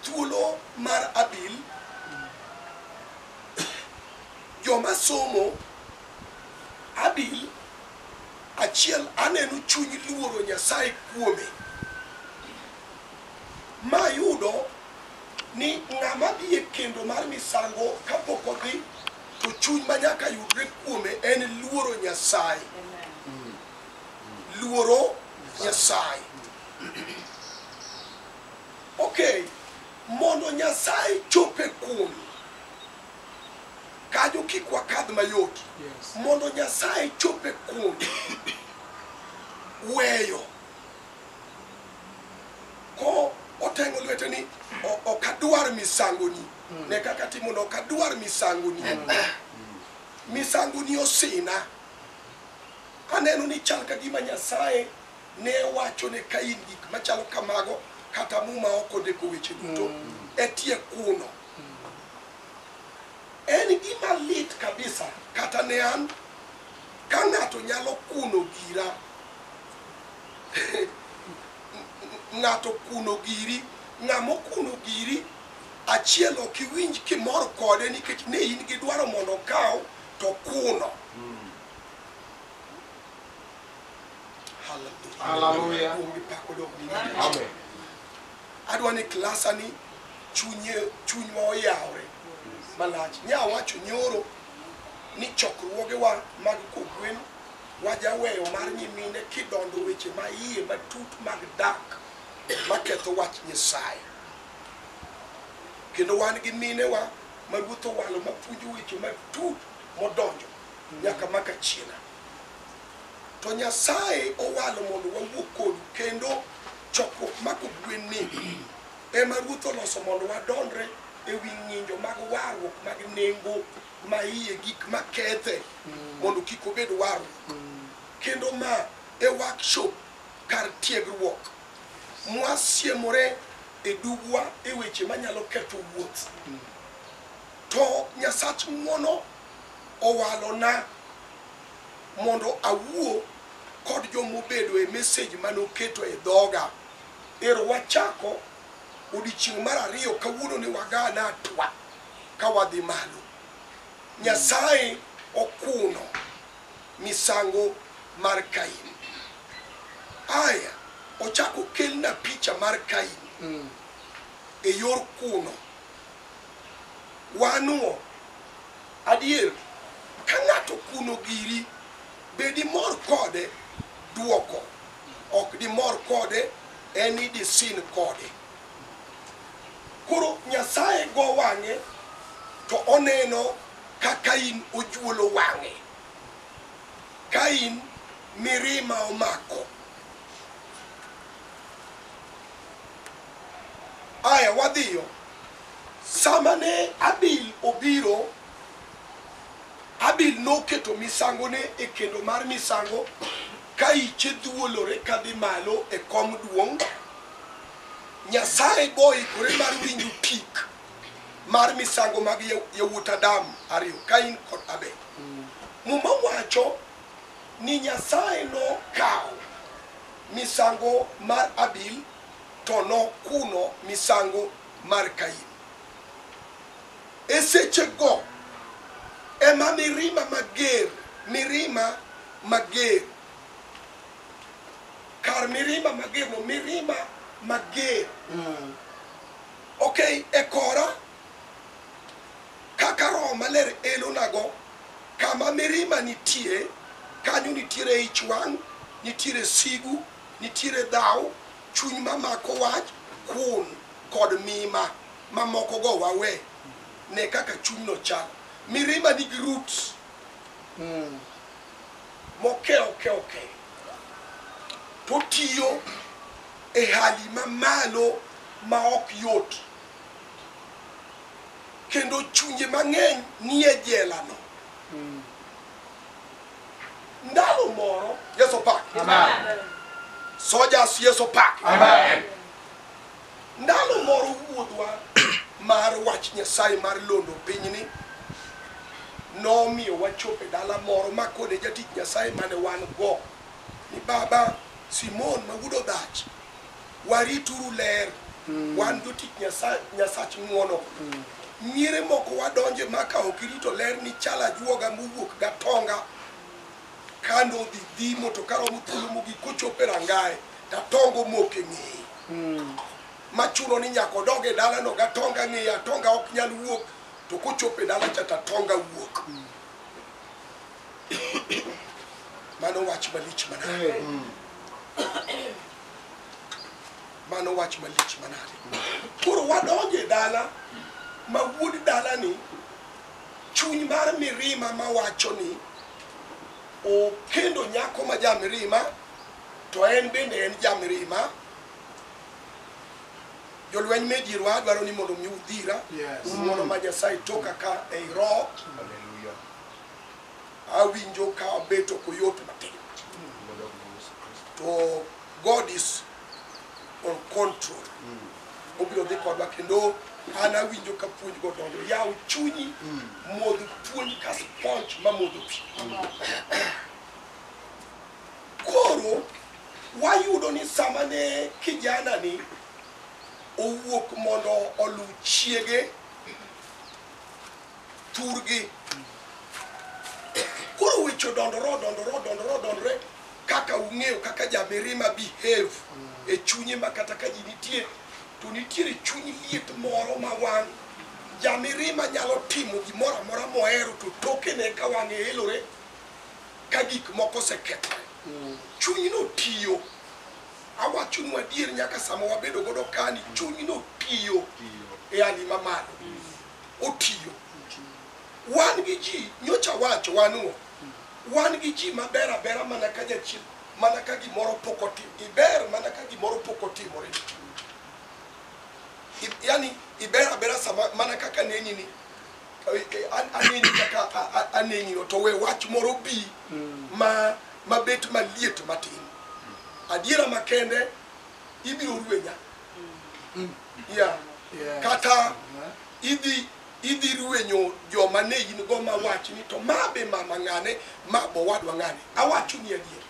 Thuolo mar Abil, joma somo Abil achiel aneno chuny luoro Nyasaye kuome. Mayudo ni ng'ama dhi e kendo mar misango kapok odhi to chuny ma nyaka yudre kuome en luoro Nyasaye. Luoro Nyasaye. Okay, mondo Nyasaye chop e kuomi, kanyo kik wakadh mayot. Yes. Mondo Nyasaye chop e kuomi, weyo ko oteng'o lwete ni ok adwar misangoni. Ne kaka timono, ok adwar misangoni. Misangoni osina. Aneno ni chal ka gima Nyasaye ne wacho ne Kain gik machalo kamago, kata Muma ok ondiko weche duto. E tie kuno. En gima lit kabisa, kata ne an, ka ng'ato nyalo kuno gira, ng'ato kuno giri, ng'ama okuno giri, achiel ok iwinj kimor kode nikech ne in gi dwaro mondo okaw, to kuno. Hallelujah. Hallelujah. Kuom gi pak odok ni Amen. Adwa ni klasa ni chunywa oyawre malach. Nya wacho nyoro ni chokruogewa mag kogwen wajaweyo mar nyimine kidondo weche ma iye matut mag dak maketho wach Nyasaye. Kendo wan gi minewa ma Ruoth owalo mapuonjo weche matut modonjo nyaka maka chiena. To Nyasaye owalo mondo wawuo kodu, kendo chokruok ma kogwen ni ema Ruoth oloso mondo wadondre e wi ng'injo mag warruok mag nengo ma iye, gik makethe mondo kik obed warruok. Kendo ma e workshop, kar tiegruok mwasiemore e dugwa e weche manyalo ketho wuoth. To Nyasach ng'uono owalona mondo awuo kod jomobedo e message manoketo e dhoga. Ero wachako odiochieng' mar ariyo kawuono ni wagana atwa ka wadhi malo. Nyasaye okuno misango mar Kain. Aya, ochako kelna picha mar Kain e yor kuno. Wanuo adier, ka ng'ato kuno giri, be dimor kode? Duoko, ok dimor kode, en ni disin kode. Koro Nyasaye go wang'e to oneno ka Kain ojuolo wang'e. Kain mirima omako. Aya, wadhiyo. Sama ne Abil obiro, Abil noketo misangone e kendo mar misango ka iche dhuolore kadhi malo e kom duong'. Nyasaye boikore mar winjo tik mar misango mag yawuot Adam ariyo, Kain kod Abel. Muma wacho ni Nyasaye nokawo misango mar Abil to nokuno misango mar Kain. E sechego ema mirima mager, mirima mager, kar mirima mager no, mirima mager. Okay, e kora kaka Roho Maler elonago, kama mirima nitie, kanyo nitiere ich wang', nitiere sigu, nitiere dhaw, chuny mamako wach, kun kod mima mamoko go wawe. Ne kaka chunyno chalo. Mirima nigi roots mokewo kewo kewo, to tiyo e hali mamalo ma ok yot, kendo chunje mang'eny nie jela no. Ndalo moro Yesu pak. Amen. Soldiers, Yesu pak. Amen. Ndalo moro wuodhwa mar wach Nyasaye mar londo pinyni nomiyo wachopo e dala moro ma kode jatich Nyasaye mane wan go ni Baba Simon ma wuod Odhach, warituru ler. Wan jotich Nyasach ng'uono. Miere moko wadonje ma ka ok irito ler ni chal ajuoga mowuok gatonga kando dhi dhimo to karomo thuolo mogik kochopo e rangae tatongo omoko e ng'eye. Machuno ni nyaka odog e dalano gatonga ng'eye atonga ok nyal wuok to kochopo e dala cha tatonga wuok. Mano wach malich manade. Mano wach malich manade. Koro wadonjo e dala ma wuod dalani chuny mar mirima mawacho ni okendo nyako ma jamirima to en bende en jamirima. Jolweny me dierwa adwaro ni mondo mi udhira. Ng'uono ma Nyasaye toka ka ei roho. Awinjo ka abet ok oyot matin. To God is on control. Obiro dhi kodwa kendo an awinjo ka puonj go donjo. Yaw chunyi, modh puonj ka sponge mamodho pi. Koro wayudo ni sama ne kijana ni owuok mondo oluw chiege thurgi. Koro weche odondore odondore odondore odondore kaka ung'eyo kaka jamirima behave e chunye ma kata ka ji nitie to nitiere chuny liet moro ma wang' jamirima nyalo timo gimoro amora mohero to toke ne ka wang'e elore ka gik moko osekethore. Chunyno tiyo. Awachonu adier nyaka sama wabedo godo kani chunyno tiyo e hali mamalo. Otiyo. Wan gi ji nyocha wacho wanuo. Wan gi ji maber abera mana ka jachien mana ka gimoro pok otim iber mana ka gimoro pok otimore. Yani iber abera sama mana kaka neni ni aneni kaka aneni no to we wach moro bi ma mabet maliet matin. Adiera makende ibiro rwenya. Yeah. Kata idhi rwenyo joma ne in go mawach ni to ma be mama ng'ane ma bowadwa ng'ane. Awacho ni adier.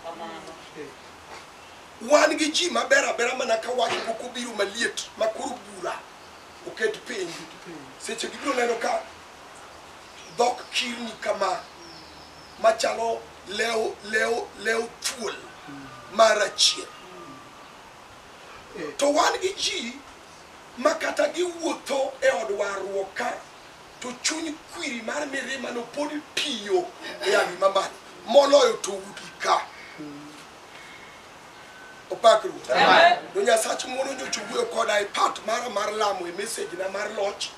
Wan gi ji maber abera mana ka wach pok obiro maliet ma koro bura oket piny. Seche gibiro neno ka dhok kirni kama machalo lew thuol marachie. To wan gi ji ma kata giwuotho e od warruok ka to chuny kwiri mar mirima no pod tiyo e hali mamalo moloyo to udi ka. Opak Ruoth. To Nyasach ng'uono nyocha owuoyo koda e part mara mar lamo e message na mar loch.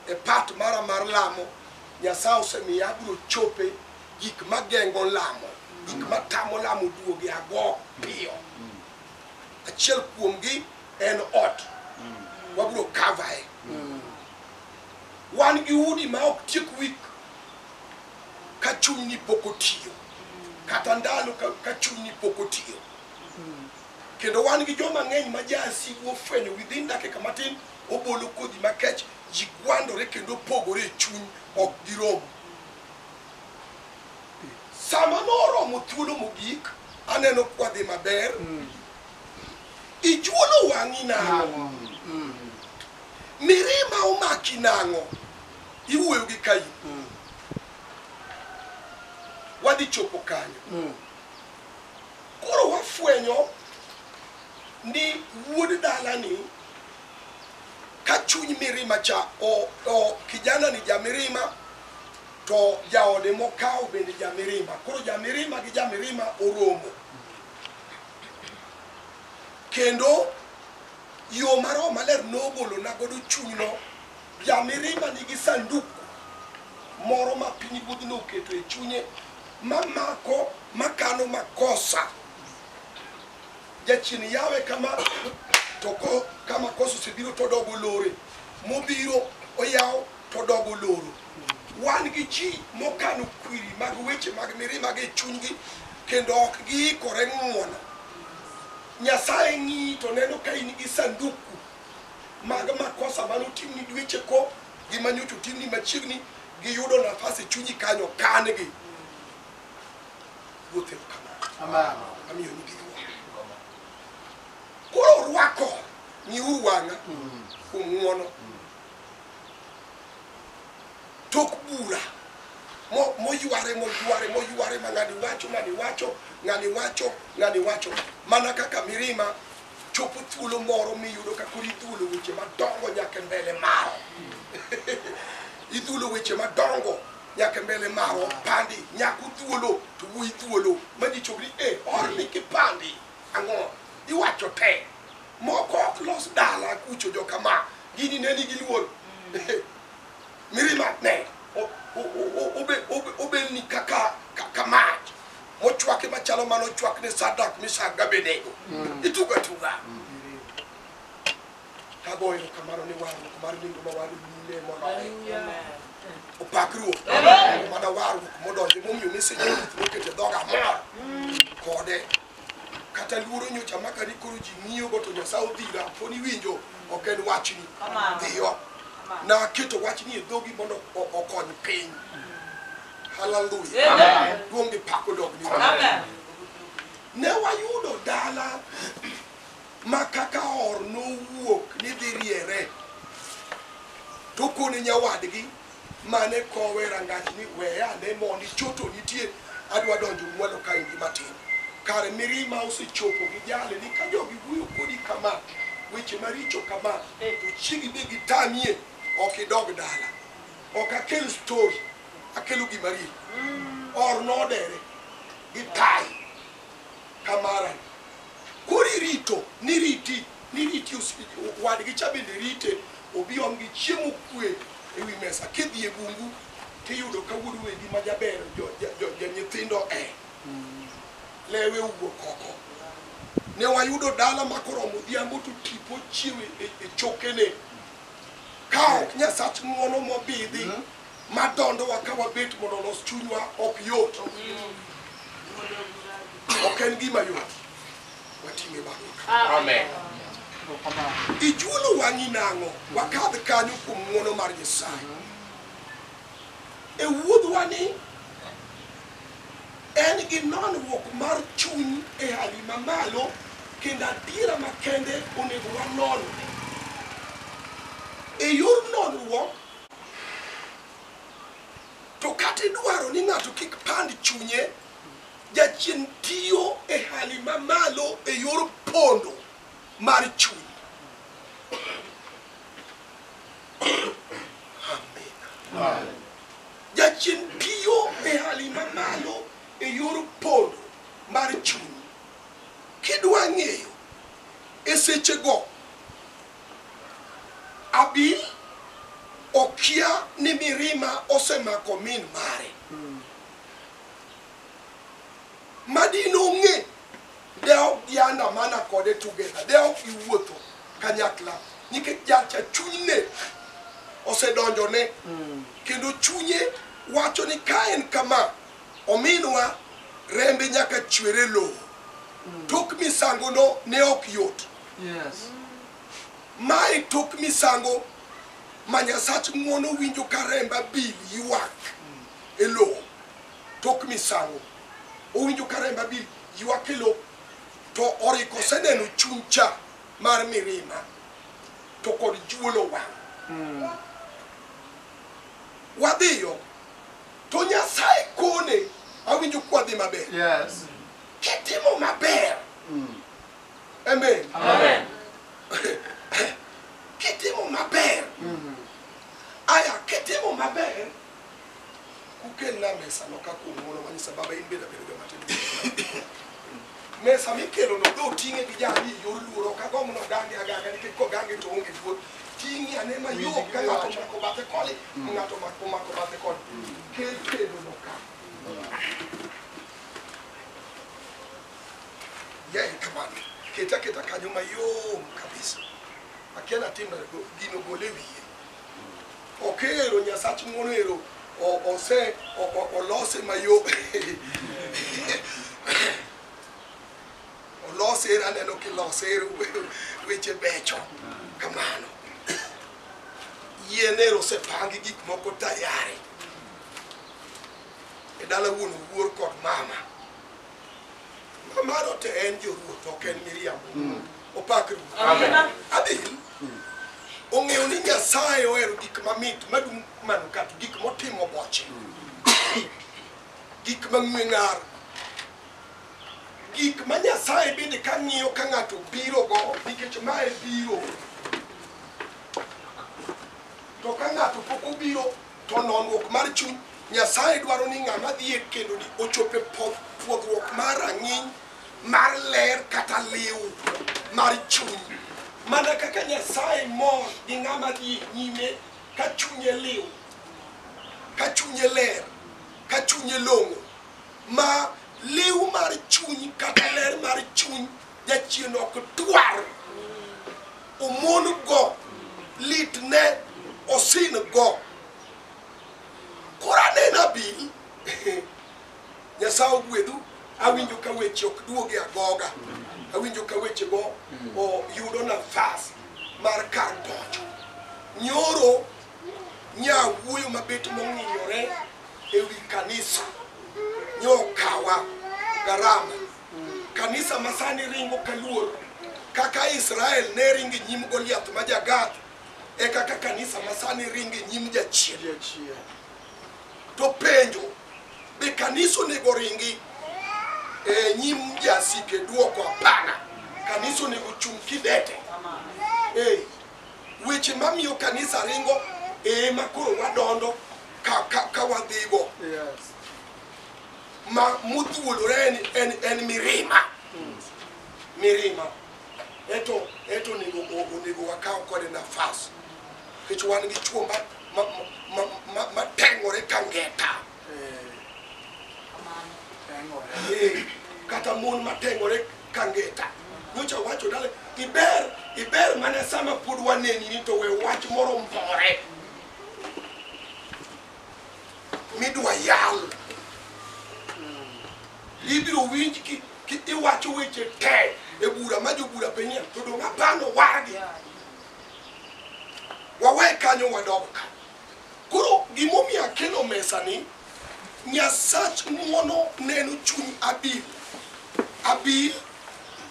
E part mara mar lamo Nyasaye osemiya abiro chope gik mageng'o lamo, gik matamo lamo duoge ago piyo. Achiel kuomgi en ot. Wabiro cover e. Wan gi udi ma ok tiek week ka chunyni pok otiyo. Kata ndalo ka chunyni pok otiyo. Kendo wan gi joma ng'eny ma jasigu ofwenyo within dakika matin obolo kodhi makech ji gwandore kendo pogore e chuny ok girom. Sama noromo thuolo mogik aneno kwadhi maber. Ijuolo wang'i nang'o? Mirima omaki nang'o? Iwuoyo gi Kain. Wadhi chopo kanyo. Koro wafwenyo ni wuod dalani ka chuny mirima cha o kijana ni jamirima to jaode mokawo bende jamirima. Koro jamirima gi jamirima oromo. Kendo yo mar Roho Maler nogolo na godo chunyno. Jamirima nigi sanduku moro ma piny ruodhno oketo e chunye mamako makano makosa. Jachien yawe kama to ko kama koso osebiro to dogo lore. Mobiro oyaw to dogo loro. Wan gi ji mokano kwiri mag weche mag mirima gi chunygi kendo ok giikore ng'uono. Nyasaye ng'iyi to neno ka in gi sanduku mag makosa manotimni dweche ko gi manyocha otimni machiegni giyudo nafas e chunyi kanyo kan-gi. Ruoth erokamano. Amiyo nyingi duong'. Koro orwako Ng'iuru wang'a kuom ng'uono. Tok bura moyware moyware moyware ma ng'ani wacho ng'ani wacho ng'ani wacho ng'ani wacho mana kaka mirima chopo thuolo moro miyudo ka koro idhulo weche madongo nyaka mbele maro. Idhulo weche madongo nyaka mbele maro pandi nyako thuolo to wuoyi thuolo ma ji chop ni orni kipandi ang'o iwacho te moko ok los dala kucho jokama gini ne nigi luor. Mirima ne obelni kaka mach mochwake machalo mano ochwakne Shadrach, Meshach gi Abednego. Itugo atuga. Tagoyo erokamano ni warruok mar nengo ma walo nyime moloyo. Opak Ruoth. Mana warruok modonjo momiyo message ruoth noketo e dhoga mor kode. Kata luoro nyocha maka ni koro ji ng'iyogo to Nyasaye odhira poni iwinjo ok en wachni. Dhiyo. Naketo wachni e dhogi mondo okony piny. Hallelujah. Duong' gi pak odog ni. Ne wayudo dala ma kaka or nowuok ni dhi riere to kone nyawadgi mane kowe rangach ni weya ane mondi choto nitie adwa donjo mwalo kaendi matin. Kare mirima osechopo gi jale ni ka jogi wuoyo kodi kama weche maricho kama to chiegi be gitamie ok idog dala. Ok akel story, akelo gima real. Or nodere gi tai kamara. Koro irito niriti niriti wadgi cha bende rite obi om gi chiemo kwe ewi mesa kidhi e bungu tiyudo ka wuod wegi ma jaber jo nyithindo lewe owuok oko. Ne wayudo dala ma koromo odhiambo to tipo chiewo e chokene. Ka ok Nyasach ng'uono mobidhi madondowa ka wabet mondo olos chunywa ok yot. Ok en gima yot. Wating'e bathe. Amen. Ijuolo wang'i nang'o? Wakadh kanyo kuom ng'uono mar Nyasaye. E wuodhwa ni en gi nonruok mar chuny e hali mamalo kendo adiera makende onego wanon. E yor nonruok to kata idwaro ni ng'ato kik pand chunye, jachien tiyo e hali mamalo e yor pondo mar chuny. Amen. Jachien tiyo e hali mamalo e yor pondo mar chuny. Kidwa ng'eyo e sechego Abil okia ni mirima osemako min mare. Madino ng'e de ok giandamana kode together, de ok giwuotho kanyakla nikech jalcha chunyne osedonjone kendo chunye wacho ni ka en kama ominwa rembe nyaka chwere lowo. Tok misango no ne ok yot. Yes. Mae tok misango ma Nyasach ng'uono winjo ka remb Abil ywak e lowo. Tok misango owinjo ka remb Abil ywak e lowo to oriko oseneno chuny cha mar mirima to kod juolo wang'. Wadhiyo to Nyasaye kone awinjo kwadhi maber. Yes. Kitimo maber. Amen. Amen. Kitimo maber. Aya, kitimo maber. Kukelna mesa no ka kuom ng'uono manyisa baba in bende abedo joma tindo. Mesa mikelo no dho ting'e gi jali e yor luoro ok agomb nogange aganga nikech kogange to onge luor. Ting'e ane mayom ka ng'ato omako bathe koni, ng'ato omako bathe koni. Kel kendo no ka. Yae kamano. Keta keta kanyo mayom kabisa. Akia natim nade gino gole wiye. Ok ero Nyasach ng'uono ero ose olose mayom. Olose ero aneno kilose ero weche becho kamano. Yien ero osepangi gik moko tayari. E dala wuon owuor kod mama. Mamano to en joruoth ok en miriambo. Opak Ruoth. Amen. Abil ong'eyo ni Nyasaye ohero gik mamit madum manukato, gik motimo boche, gik mang'we ng'ar, gik ma Nyasaye bende ka ng'iyo ka ng'ato biro go, nikech mae biro. To ka ng'ato pok obiro to nonruok mar chuny, Nyasaye dwaro ni ng'ama dhi e kendo ni ochope puodhruok mar rang'iny mar ler kata liw mar chuny. Mana kaka Nyasaye mor gi ng'ama dhi e nyime ka chunye liw, ka chunye ler, ka chunye long'o. Ma liw mar chuny kata ler mar chuny jachien ok dwar. Omon go, litne, osin go. Koro aneno Abil, Nyasaye ogwedhu, awinjo ka weche ok duogi agoga. Awinjo ka weche go oyudo nafas mar kar donjo. Nyoro nyawuoyo mabet mong'iyore ewi kanisa. Nyokawa garama. Kanisa masani ringo kaluor. Kaka Israel ne ringo e nyim Goliath ma Jagath, e kaka kanisa masani ringo e nyim jachien. To penjo, be kanisa onego ringi e nyim jasike? Duoko, hapana. Kanisa onego chung' kidete. Weche mamiyo kanisa ringo ema koro wadondo ka wadhigo. Yes. Ma modhuolore en mirima. Mirima. Eto onego wakaw kode nafas. Nikech wan gi chuo ma teng'ore ka ngeta. Kata mon mateng'ore ka ngeta. Nyocha wacho dale, iber mana sama pod waneni ni to we wach moro mbore. Midwa yal. Ibiro winj ki iwacho weche te e bura ma jobura penye to dong' apano wargi. Wawe kanyo wadog ka. Koro gimomiyo akelo mesa ni, Nyasach ng'uono neno chuny Abil. Abil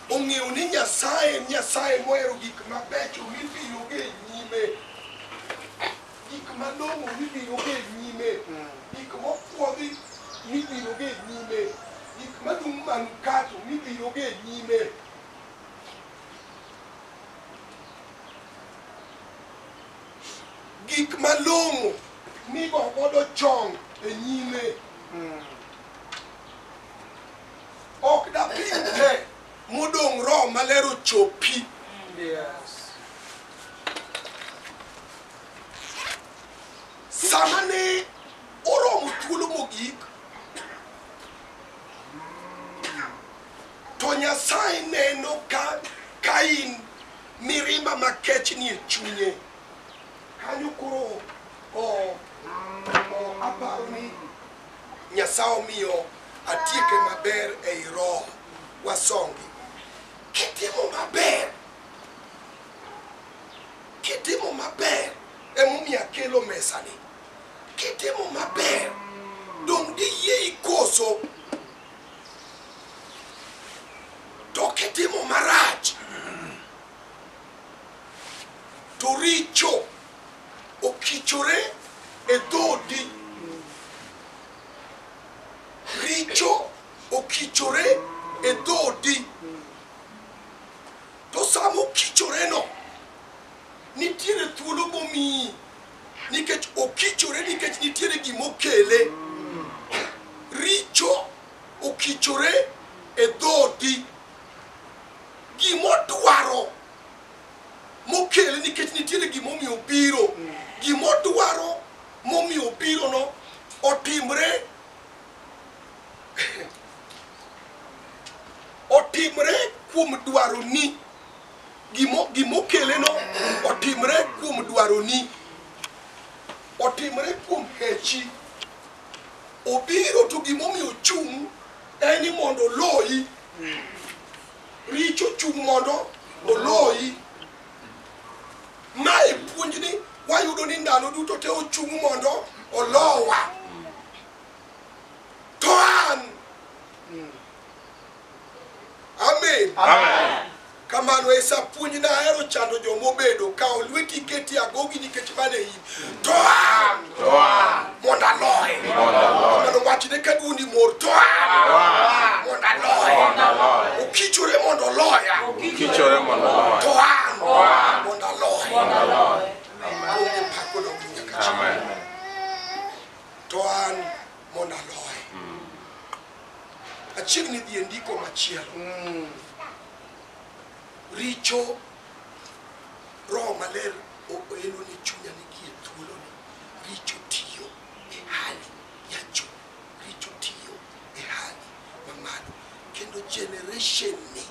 ong'eyo ni Nyasaye en Nyasaye mohero gik mabecho mibirogo e nyime. Gik malong'o mibirogo e nyime. Gik mopuodhi mibirogo e nyime. Gik madung' manukato mibirogo e nyime. Gik malong'o migo godo chong e nyime. Ok dapim te modong' Roho Maler ochopi. Yes. Sama ne oromo thuolo mogik, to Nyasaye neno ka Kain mirima makech ni e chunye. Kanyo koro aparo ni Nyasaye omiyo atieke maber ei roho wasongi. Kitimo maber emomiyo akelo mesani. Kitimo maber dong' diyie ikoso. To kitimo marach to richo okichore e dhodi. Richo okichore e dhodi. To sama okichore no, nitiere thuolo momiyi, nikech okichore nikech nitiere gimokele. Richo okichore e dhodi. Gimodwaro mokele nikech nitiere gimomiyo obiro. Gimodwaro momiyo obiro no otimre otimre kuom dwaroni. Gimokele no otimre kuom dwaroni. Otimre kuom hechi. Obiro to gimomiyo ochung' en ni mondo oloyi. Richo chung' mondo oloyi. Mae puonj ni wayudo ni ndalo duto te ochung' mondo olowa. To an. Amen. Amen. Kama Erokamano e sa puonj na ahero chando jomobedo kaw lweti iketi agogi nikech mane in. To an mondo aloye. Kamano wachne ka duondi mor to an mondo aloye. Okichore mondo oloya. To an mondo aloye. Onge pako dong nyaka chieng'. To an mondo aloye. Achiegni dhi e ndiko machielo. Richo Roho Maler oelo ne chunya ni gie thuoloni richo tiyo e hali ya juu, richo tiyo e hali mamalo, kendo generation ni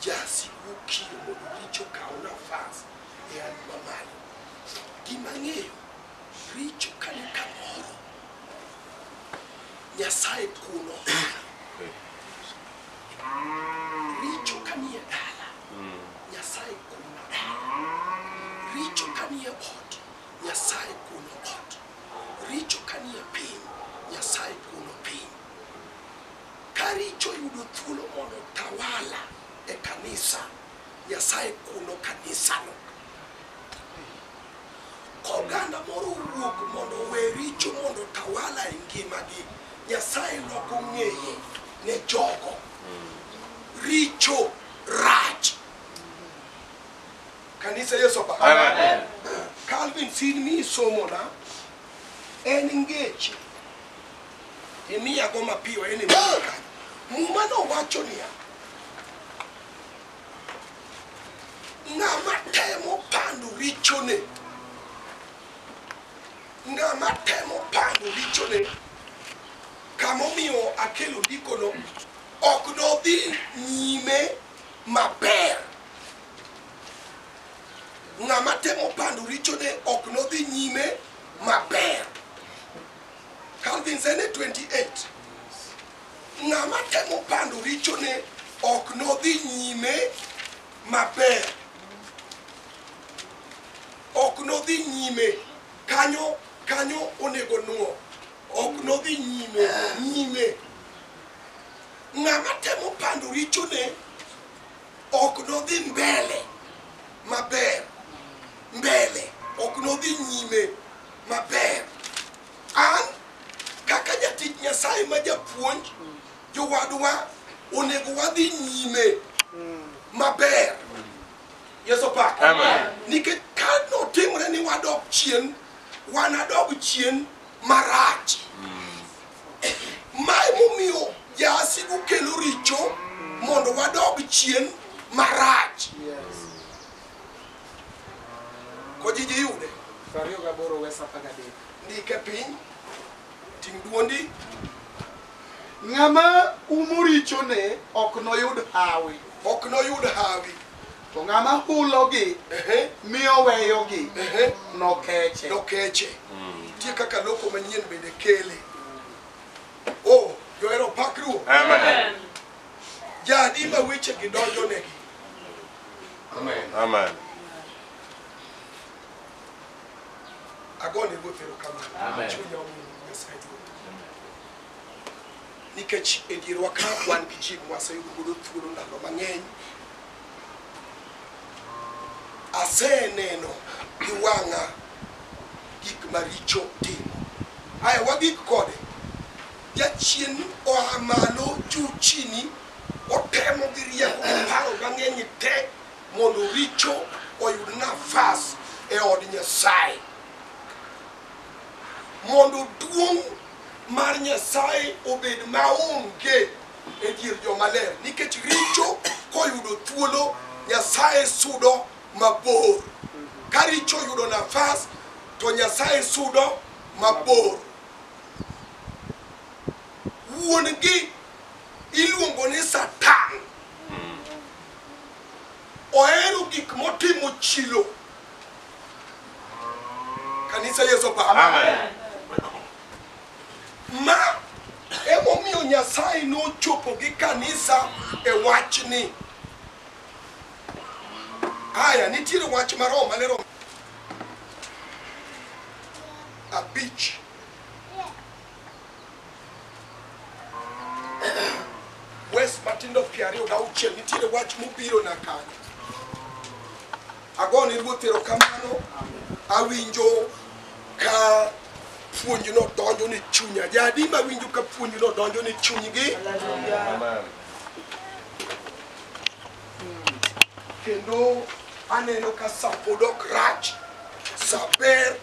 jasigu okiyo mondo richo kaw nafas e hali mamalo. Gima ang'eyo, richo kani kamoro Nyasaye kuno. Richo kanie dala, Nyasaye kuno dala. Richo kanie ot, Nyasaye kuno ot. Richo kanie piny, Nyasaye kuno piny. Ka richo yudo thuolo mondo tawala e kanisa, Nyasaye kuno kanisano. Koganda moro owuok mondo owe richo mondo tawala e ngimagi, Nyasaye loko ng'eye ne jogo. Richo rach. Kanisa Yesu pa. Amen. Calvin sin mi somona en ngeche imiyago mapiyo en e kanyo. Muma nowacho niya, ng'ama temo pando richone, ng'ama temo pando richone, kamomiyo akelo ndikono, ok nodhi nyime maber. Ng'ama temo pando richone ok nodhi nyime maber. Calvin Zene 28. Ng'ama temo pando richone ok nodhi nyime maber. Ok nodhi nyime. Kanyo kanyo onego nuo. Ok nodhi nyime nyime. Ng'ama temo pando richone ok nodhi mbele maber. Mbele ok nodhi nyime maber. An kaka jatich Nyasaye ma japuonj, jowadwa onego wadhi nyime maber. Yesu pak. Amen. Nikech ka notimre ni wadok chien, wanadog chien marach. Mae momiyo jasigu kelo richo mondo wadog chien marach. Yes. Kojiji yude, 28 wes 13. ndike piny, ting' duondi. Ng'ama umo richone ok noyud hawi, Ok noyud hawi. to ng'ama hulogi Ehe, mi oweyogi ehe. nokeche. Nokeche. Nitie kaka loko manyien bende kele. Oh, johero pak Ruoth. Amen. Jadi ma weche gi donjo negi. Amen. Agone Ruoth erokamano. Amen. Chunya omiyo Nyasaye duong'. Nikech e dierwa ka wan gi ji mwaseyudo godo thuolo ndalo mang'eny. Aseneno gi wang'a gik maricho timo. Aya wagik kode. Jachien oa malo juu chini, otemo gi rieko gi paro mang'eny te mondo richo oyud nafas e od Nyasaye. Mondo duong' mar Nyasaye obed maonge e dier jomaler. Nikech richo koyudo thuolo, Nyasaye sudo mabor. Ka richo oyudo nafas, to Nyasaye sudo mabor. Wuon-gi iluongo ni Satan. Ohero gik motimo chilo. Kanisa Yesu pa. Amen. Ma emomiyo Nyasaye nochopo gi kanisa e wachni. Aya, nitiere wach mar Roho Maler 5. Wes matindo 26 nitiere wach mobiro na kanyo. Agone Ruoth erokamano, awinjo ka puonjno donjo ne chunya. Jadi mawinjo ka puonjno donjo ne chunygi. Amen. Kendo aneno ka sa pod ok rach, sa ber,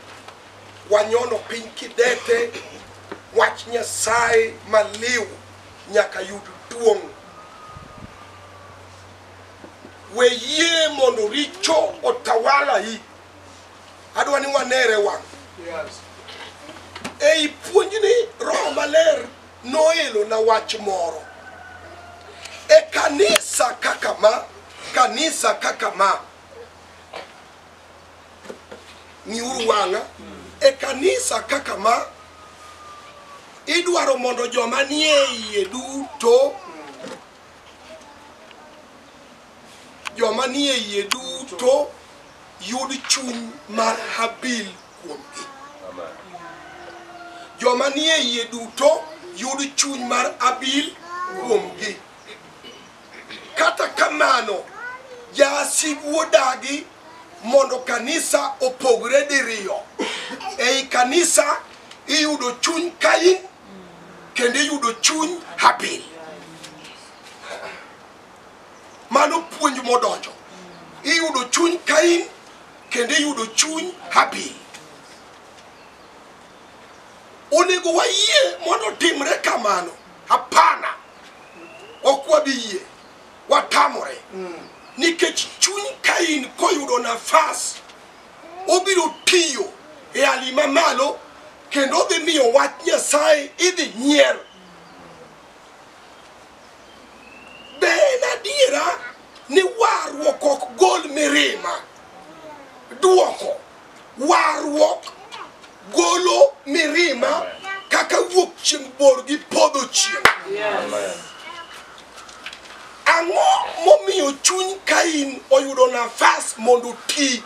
wanyono piny kidete, wach Nyasaye maliw nyaka yud duong'. We yie mondo richo otawala yi. Adwa ni wanere wang'. Yes. Ei puonjni Roho Maler noelo na wach moro. E kanisa kaka ma, kanisa kaka ma. Ng'iuru wang'a. E kanisa kaka ma, idwaro mondo joma nie iye duto, joma nie iye duto yud chuny mar Habil kuomgi. Amen. Joma nie iye duto yud chuny mar Abil kuomgi. Kata kamano, jasigu odagi mondo kanisa opogre diriyo. Ei kanisa iyudo chuny Kain kendo iyudo chuny Habil. Mano puonj modonjo. Iyudo chuny Kain kendo iyudo chuny Habil. Onego wayie mondo timre kamano. Hapana. Ok wabi yie. Watamore. Nikech chuny Kain koyudo nafas, obiro tiyo e hali mamalo kendo odhi miyo wach Nyasaye idhi nyier. Be en adiera ni warruok ok gol mirima? Duoko, warruok golo mirima kaka wuok chieng' bor gi podho chieng'. Amen. Ang'o momiyo chuny Kain oyudo nafas mondo oti?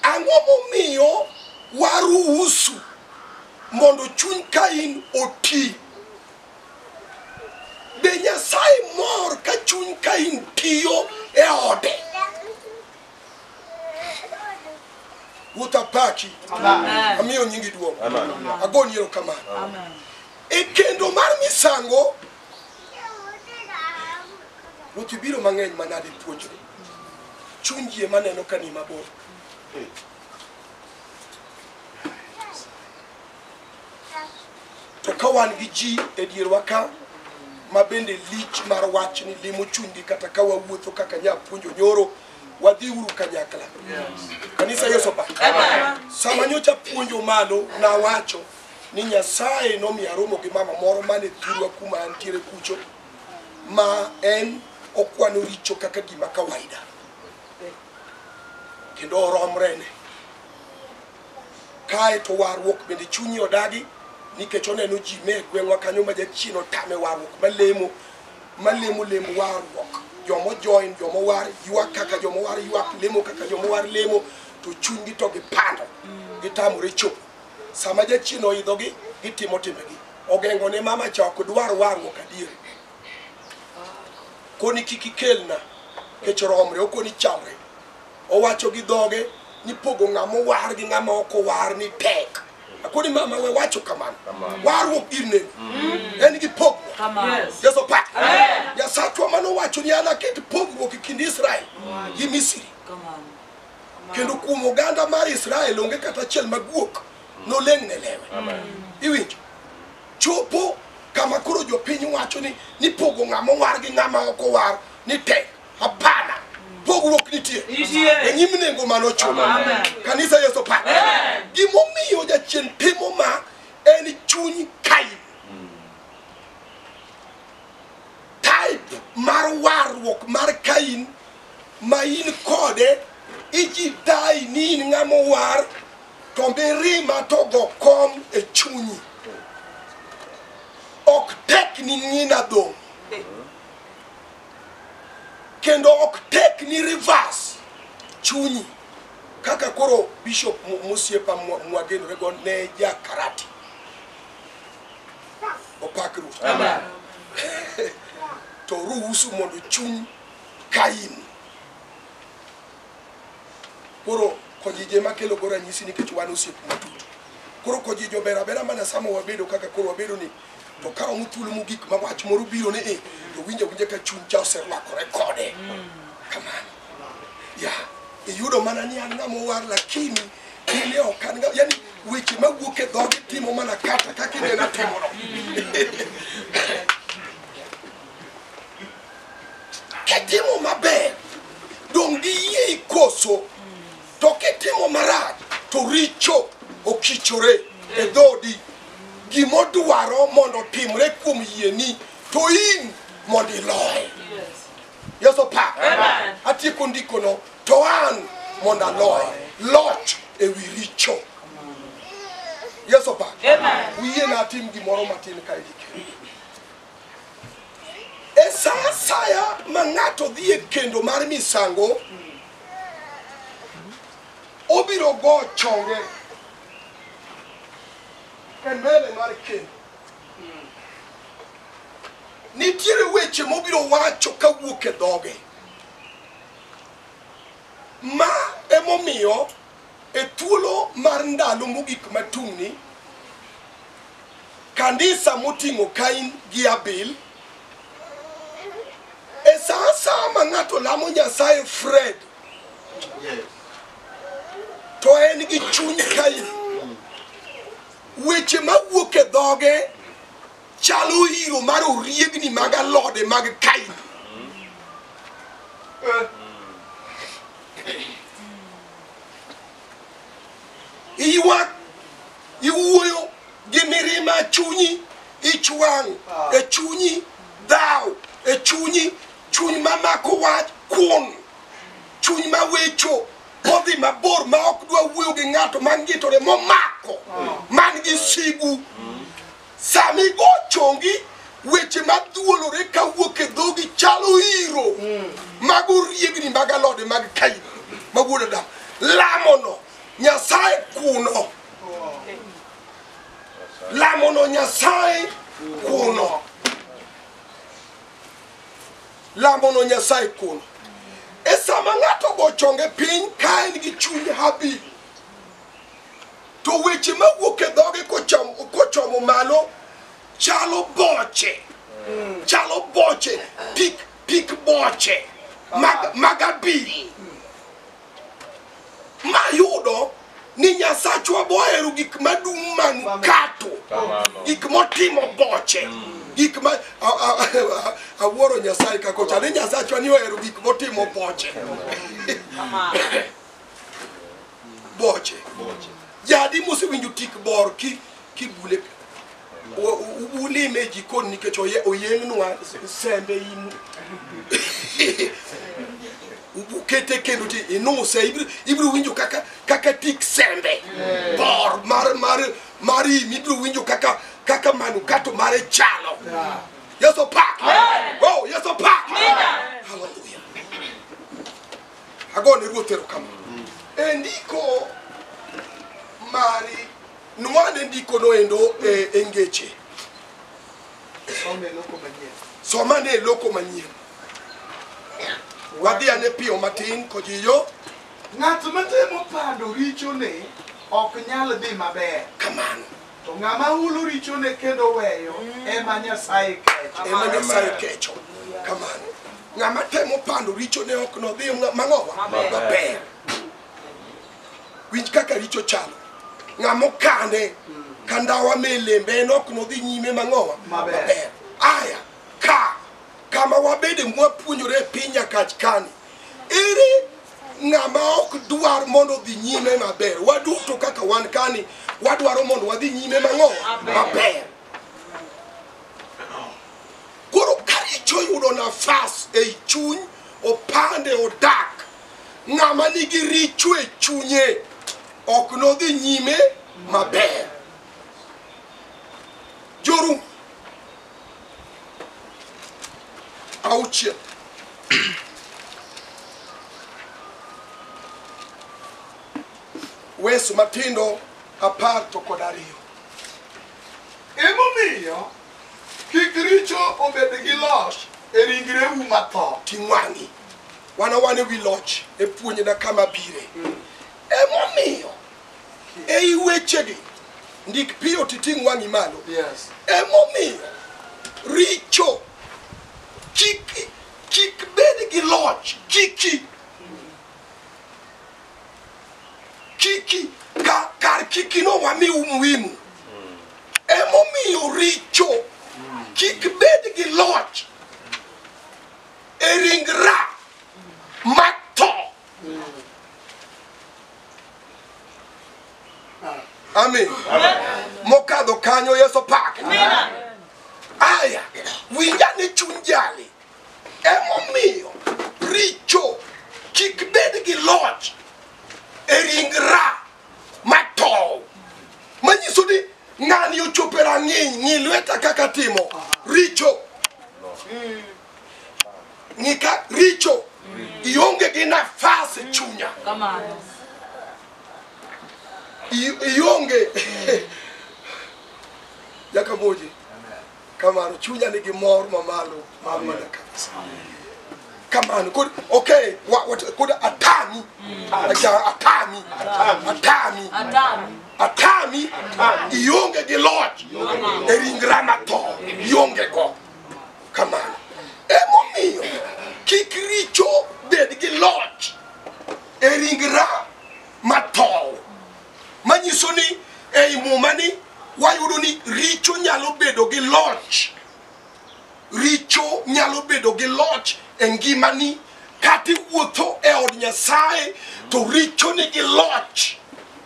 Ang'o momiyo waruhusu mondo chuny Kain oti? Be Nyasaye mor ka chuny Kain tiyo e ode? Ruoth apaki, Amen. amiyo nyingi duong'. Amen. Agoni erokamano. Amen. E kendo mar misango, Ruoth ibiro mang'eny manade puonjri. Chuny ji ema neno ka ni mabor. To ka wan gi ji e dierwa ka, ma bende lich mar wachni limo chunygi kata ka wawuotho kaka nyapuonjo nyoro, wadhiuru kanyakla. Kanisa Yesu pa. Sama nyocha puonjo malo nawacho ni Nyasaye nomiyo aromo gi mama moro mane thurwa kuma antiere kucho, ma en okwano richo kaka gima kawaida. Kendo oromrene. Kae to warruok bende chunye odagi nikech oneno ji me gweng'wa kanyo ma jachien otame warruok malemo malemo lemo warruok. Jomo join, jomo war ywak kaka jomo war ywak, lemo kaka jomo war lemo, to chunygi to gipando, gitamore chopo. Sama jachien oidhogi, gitimo timbegi. Ogeng'o ne mama cha ok dwar warruok adier. Koni kik ikelna, kech romre, okoni chamre. Owacho gi dhoge ni pogo ng'ama owar gi ng'ama ok owar ni tek. Akoni mama we wacho kamano. Kamano. Warruok ir nengo. En gi pogruok. Yes. Yesu pak. Nyasachwa manowacho ni anaket pogruok e kind Israel gi Misri. Kendo kuom oganda mar Israel onge kata achiel maguok noleng' ne lewe. Amen. Iwinjo? Chopo kama koro jopiny wacho ni pogo ng'ama owar gi ng'ama ok owar ni tek. Hapana. Pogruok nitie. Nitie. E nyim nengo manochulo. Amen. Kanisa Yesu pak. Gimomiyo jachien timo ma en chuny Kain. Type mar warruok mar Kain ma in kode iji dai ni in ng'ama owar to mirima to go kom e chunyi. Ok tek ni ng'ina dhong'. Kendo ok tek ni reverse chunyi. Kaka koro Bishop Mosiepa mwagenorego ne ja karate. Opak Ruoth. Kristo. To ruhusu mondo chuny Kain. Koro kojije makelo go ranyisi nikech wan osiep matut. Koro kojijo ber abera mana sama wabedo kaka koro wabedo ni to ka romo thuolo mogik ma wach moro biro ni to winjo awinja ka chuny cha oserwakore kode. Kamano. Ya, iyudo mana ni an ng'ama owar lakini dine ok an ng'a yani weche mawuok e dhoge timo mana kata kaka inena timono. Kitimo maber dong' giyie koso to kitimo marach to richo okichore e dhodi gimodwaro mondo otimre kuom yieni to in mondo iloye. Yesu pak. Atieko ndikono to an mondo aloye loch ewi richo. Yesu pak. Wiye atim gimoro matin kae dike. E sa asaya ma ng'ato dhi e kendo mar misango, obiro go chonge e mbele mar kendo. Nitiere weche mobiro wacho kawuok e dhoge. Ma emomiyo e thuolo mar ndalo mogik matung'ni, kanisa moting'o Kain gi Abel, e sa asaya ma ng'ato lamo Nyasaye Fred, to en gi chuny Kain. Weche mawuok e dhoge chalo iro mar oriegni mag alode mag Kain. Iywak, iwuoyo gi mirima e chunyi, ich wang' e chunyi, dhaw e chunyi, chuny mamako wach kun, chuny mawecho modhi mabor ma ok dwa wuoyo gi ng'ato mangitore momako man gi sigu. Sama igo chongi, weche madhuolore kawuok e dhogi chalo iro mag oriegni mag alode mag Kain ma wuod Adam. Lamono Nyasaye kuno. Lamono Nyasaye kuno. Lamono Nyasaye kuno. E sama ng'ato go chonge piny ka en gi chuny Habil, to weche mawuok e dhoge kochomo malo chalo boche. Chalo boche, pik boche mag Habil. Mayudo ni Nyasachwa bohero gik madum manukato, gik motimo boche, gik ma awuoro Nyasaye kako chal ni Nyasachwa ni ohero gik motimo boche. Boche. Jadi mosewinjo tik bor kibule ulime e jikon nikech oyeng'nwa sembe in ukete kendo ti inuse ibiro winjo kaka tik sembe bor mar im ibiro winjo kaka manukato mare chalo. Yesu pak. Oh, Yesu pak. Hallelujah. Agone Ruoth erokamano. E ndiko mari nwane ndiko no endo e ngeche. Soma ne loko manyien. Wadhi ane piyo matin kojiyo. Ng'at matemo pando richone ok nyal dhi maber. Kamano. To ng'ama hulo richone kendo weyo ema Nyasaye kecho. Ema Nyasaye kecho. Kamano. Ng'ama temo pando richone ok nodhi mang'owa maber. Winj kaka richo chalo. Ng'ama okane ka ndawa melembe en ok nodhi nyime mang'owa maber. Aya, ka kama wabede mwapuonjore e piny Nyakach kani, ere ng'ama ok dwar mondo odhi nyime maber? Waduto kaka wan kani wadwaro mondo wadhi nyime mang'owa maber. Koro ka richo yudo nafas ei chuny, opande odak, ng'ama nigi richo e chunye ok nodhi nyime maber. Jorumi 6. Wesu matindo 12. Emomiyo Kik richo obed gi loch e ringreu matho. Ting' wang'i. Wan awana ewi loch e puonjna kama bire. Emomiyo ei wechegi ndik piyo titing' wang'i malo. Yes. Emomiyo richo kik bed gi loch kiki kiki kar kiki no wami umuhimu. Emomiyo richo kik bed gi loch e ringra matho. Amen. Mokadho kanyo Yesu pak. Aya, winja ni chuny jali. Emomiyo richo kik bed gi loch e ringra matho. Manyiso ni ng'ani ochopo e rang'iny, ng'i lweta kaka timo richo. Ng'i ka richo ionge gi nafas e chunya. Ionge. Jakamoji. Kamano chunya nigi mor mamalo mar mana kabisa. Kamano kod okay kod atami. Atami. Atami. Atami. Ionge gi loch e ringra matho. Ionge go. Kamano. Emomiyo kik richo bed gi loch e ringra matho. Manyiso ni ei Muma ni wayudo ni richo nyalo bedo gi loch. Richo nyalo bedo gi loch e ngimani kata iwuotho e od Nyasaye to richo nigi loch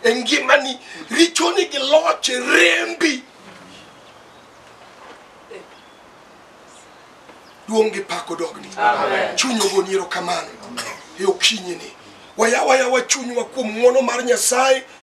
e ngimani. Richo nigi loch e rembi. Duong' gi pak odogni. Chuny ogoni erokamano e okinyini. Wayaw ayawa chunywa kuom ng'wono mar Nyasaye.